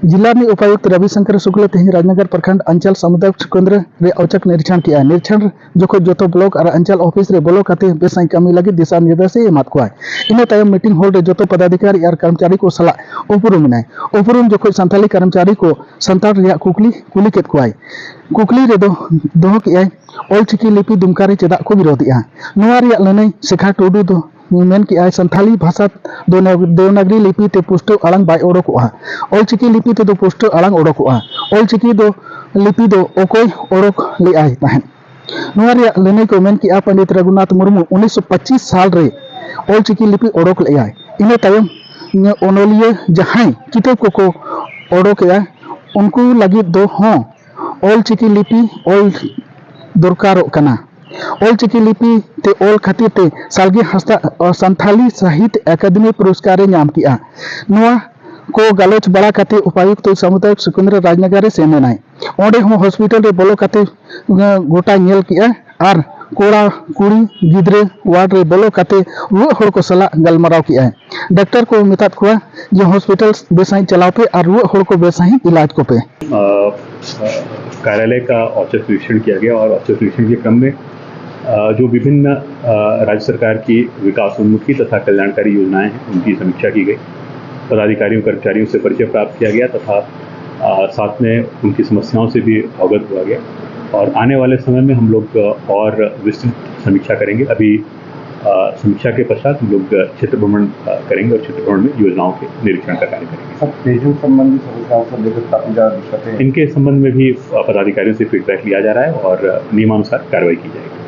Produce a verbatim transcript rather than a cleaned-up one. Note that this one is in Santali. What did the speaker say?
ᱡᱤᱞᱟ ᱨᱤᱱᱤᱡ ᱩᱯᱟᱭᱩᱠᱛ ᱨᱚᱵᱤ ᱥᱚᱝᱠᱚᱨ ᱥᱩᱠᱞᱟ ᱛᱮᱦᱮᱧ ᱨᱟᱡᱽᱱᱚᱜᱚᱨ ᱯᱨᱚᱠᱷᱚᱸᱰ ᱟᱧᱪᱟᱞ ᱥᱟᱢᱩᱫᱟᱭᱤᱠ ᱠᱮᱱᱫᱨᱚ ᱨᱮ ᱚᱣᱪᱚᱠ ᱱᱤᱨᱤᱠᱷᱚᱱ ᱠᱮᱫᱼᱟ᱾ ᱱᱤᱨᱤᱠᱷᱚᱱ ᱡᱚᱠᱷᱚᱱ ᱡᱚᱛᱚ ᱵᱞᱚᱠ ᱟᱨ ᱟᱧᱪᱟᱞ ᱚᱯᱷᱤᱥ ᱨᱮ ᱵᱚᱞᱚ ᱠᱟᱛᱮ ᱵᱮᱥ ᱥᱟᱺᱦᱤᱡ ᱠᱟᱹᱢᱤ ᱞᱟᱹᱜᱤᱫ ᱫᱤᱥᱟ ᱱᱤᱨᱫᱮᱥ ᱮ ᱮᱢᱟᱫ ᱠᱚᱣᱟ᱾ ᱤᱱᱟᱹ ᱛᱟᱭᱚᱢ ᱢᱤᱴᱤᱝ ᱦᱚᱞ ᱨᱮ ᱡᱚᱛᱚ ᱯᱚᱫᱟᱫᱷᱤᱠᱟᱨᱤ ᱟᱨ ᱠᱚᱨᱢᱪᱟᱨᱤ ᱠᱚ ᱥᱟᱞᱟᱜ ᱩᱯᱨᱩᱢ ᱮᱱᱟᱭ᱾ ᱩᱯᱨᱩᱢ ᱡᱚᱠᱷᱚᱱ ᱥᱟᱱᱛᱟᱲᱤ ᱠᱚᱨᱢᱪᱟᱨᱤ ᱠᱚ ᱥᱟᱱᱛᱟᱲ ᱨᱮᱭᱟᱜ ᱠᱩᱠᱞᱤ ᱠᱩᱞᱤ ᱠᱮᱫ ᱠᱚᱣᱟᱭ᱾ ᱠᱩᱠᱞᱤ ᱨᱮᱫᱚ ᱫᱚᱦᱚ ᱠᱮᱫᱼᱟᱭ, ᱚᱞᱪᱤᱠᱤ ᱞᱤᱯᱤ ᱫᱩᱢᱠᱟ ᱨᱮ ᱪᱮᱫᱟᱜ ᱠᱚ ᱵᱤᱨᱳᱫᱮᱜᱼᱟ? ᱱᱚᱣᱟ ᱨᱮᱭᱟᱜ ᱞᱟᱹᱱᱟᱹᱭ ᱥᱮᱠᱷᱟ ᱴᱩᱰᱩ ᱫᱚ ᱢᱮᱱ ᱠᱮᱜᱼᱟᱭ, ᱥᱟᱱᱛᱷᱟᱞᱤ ᱵᱷᱟᱥᱟ ᱫᱚ ᱱᱮᱣ-, ᱫᱮᱣᱱᱟᱜᱽᱨᱤ ᱞᱤᱯᱤ ᱛᱮ ᱯᱩᱥᱴᱟᱹᱣ ᱟᱲᱟᱝ ᱵᱟᱭ ᱚᱰᱚᱠᱚᱜᱼᱟ᱾ ᱚᱞᱪᱤᱠᱤ ᱞᱤᱯᱤ ᱛᱮᱫᱚ ᱯᱩᱥᱴᱟᱹᱣ ᱟᱲᱟᱝ ᱚᱰᱚᱠᱚᱜᱼᱟ᱾ ᱚᱞᱪᱤᱠᱤ ᱫᱚ, ᱞᱤᱯᱤ ᱫᱚ ᱚᱠᱚᱭ ᱚᱰᱚᱠ ᱞᱮᱜᱼᱟᱭ ᱛᱟᱦᱮᱸᱫ? ᱱᱚᱣᱟ ᱨᱮᱭᱟᱜ ᱞᱟᱹᱱᱟᱹᱭ ᱠᱚ ᱢᱮᱱ ᱠᱮᱜᱼᱟ, ᱯᱚᱱᱰᱤᱛ ᱨᱚᱜᱷᱩᱱᱟᱛᱷ ᱢᱩᱨᱢᱩ ᱩᱱᱤᱥᱥᱚ ᱯᱚᱸᱪᱤᱥ ᱥᱟᱞ ᱨᱮ ᱚᱞᱪᱤᱠᱤ ᱞᱤᱯᱤ ᱚᱰᱚᱠ ᱞᱮᱜᱼᱟᱭ᱾ ᱤᱱᱟᱹ ᱛᱟᱭᱚᱢ ᱚᱱᱚᱞᱤᱭᱟᱹ ᱡᱟᱦᱟᱸᱭ ᱠᱤᱛᱟᱹᱵ ᱠᱚᱠᱚ ᱚᱰᱚᱠᱮᱜᱼᱟ, ᱩᱱᱠᱩ ᱞᱟᱹᱜᱤᱫ ᱫᱚ ᱦᱚᱸ ᱚᱞᱪᱤᱠᱤ ᱞᱤᱯᱤ ᱚᱞ ᱫᱚᱨᱠᱟᱨᱚᱜ ᱠᱟᱱᱟ᱾ ᱚᱞᱪᱤᱠᱤ ᱞᱤᱯᱤ ᱛᱮ ᱚᱞ ᱠᱷᱟᱹᱛᱤᱨ ᱛᱮ ᱥᱟᱞᱜᱮ ᱦᱟᱸᱥᱫᱟ ᱥᱟᱱᱛᱷᱟᱞᱤ ᱥᱟᱦᱤᱛ ᱟᱠᱟᱫᱮᱢᱤ ᱯᱩᱨᱚᱥᱠᱟᱨ ᱮ ᱧᱟᱢ ᱠᱮᱜᱼᱟ᱾ ᱱᱚᱣᱟ ᱠᱚ ᱜᱟᱞᱚᱪ ᱵᱟᱲᱟ ᱠᱟᱛᱮ ᱩᱯᱟᱭᱩᱠᱛ ᱥᱟᱢᱩᱫᱟᱭᱤᱠ ᱥᱩᱠᱮᱱᱫᱨᱚ ᱨᱟᱡᱽᱱᱚᱜᱚᱨ ᱨᱮ ᱥᱮᱱ ᱮᱱᱟᱭ᱾ ᱚᱸᱰᱮ ᱦᱚᱸ ᱦᱚᱥᱯᱤᱴᱟᱞ ᱨᱮ ᱵᱚᱞᱚ ᱠᱟᱛᱮ, ᱮᱸ, ᱜᱚᱴᱟ ᱧᱮᱞ ᱠᱮᱜᱼᱟ ᱟᱨ ᱠᱚᱲᱟ ᱠᱩᱲᱤ ᱜᱤᱫᱽᱨᱟᱹ ᱣᱟᱨᱰ ᱨᱮ ᱵᱚᱞᱚ ᱠᱟᱛᱮ ᱨᱩᱣᱟᱹᱜ ᱦᱚᱲ ᱠᱚ ᱥᱟᱞᱟᱜ ᱜᱟᱞᱢᱟᱨᱟᱣ ᱠᱮᱜᱼᱟᱭ᱾ ᱰᱟᱠᱛᱟᱨ ᱠᱚ ᱢᱮᱛᱟᱫ ᱠᱚᱣᱟ ᱡᱮ ᱦᱚᱥᱯᱤᱴᱟᱞ ᱵᱮᱥ ᱥᱟᱺᱦᱤᱡ ᱪᱟᱞᱟᱣ ᱯᱮ ᱟᱨ ᱨᱩᱣᱟᱹᱜ ᱦᱚᱲ ᱠᱚ ᱵᱮᱥ ᱥᱟᱺᱦᱤᱡ ᱤᱞᱟᱡᱽ ᱠᱚᱯᱮ᱾ अ, कार्यालय का औचक निरीक्षण किया गया और औचक निरीक्षण के क्रम में, अ, जो विभिन्न, अ, राज्य सरकार की विकासोन्मुखी तथा कल्याणकारी योजनाएं हैं, उनकी समीक्षा की गई। पदाधिकारियों, कर्मचारियों से परिचय प्राप्त किया गया तथा, अ, साथ में उनकी समस्याओं से भी अवगत हुआ गया और आने वाले समय में हम लोग, अ, और विस्तृत समीक्षा करेंगे। अभी, अ, समीक्षा के पश्चात हम लोग, अ, क्षेत्र भ्रमण, अ, करेंगे और क्षेत्र भ्रमण में योजनाओं के निरीक्षण का कार्य करेंगे। सर, पेयजल संबंधी समस्याओं को लेकर काफी ज्यादा दिक्कतें हैं। इनके संबंध में भी, अ, पदाधिकारियों से फीडबैक लिया जा रहा है और, अ, नियमानुसार कार्रवाई की जाएगी।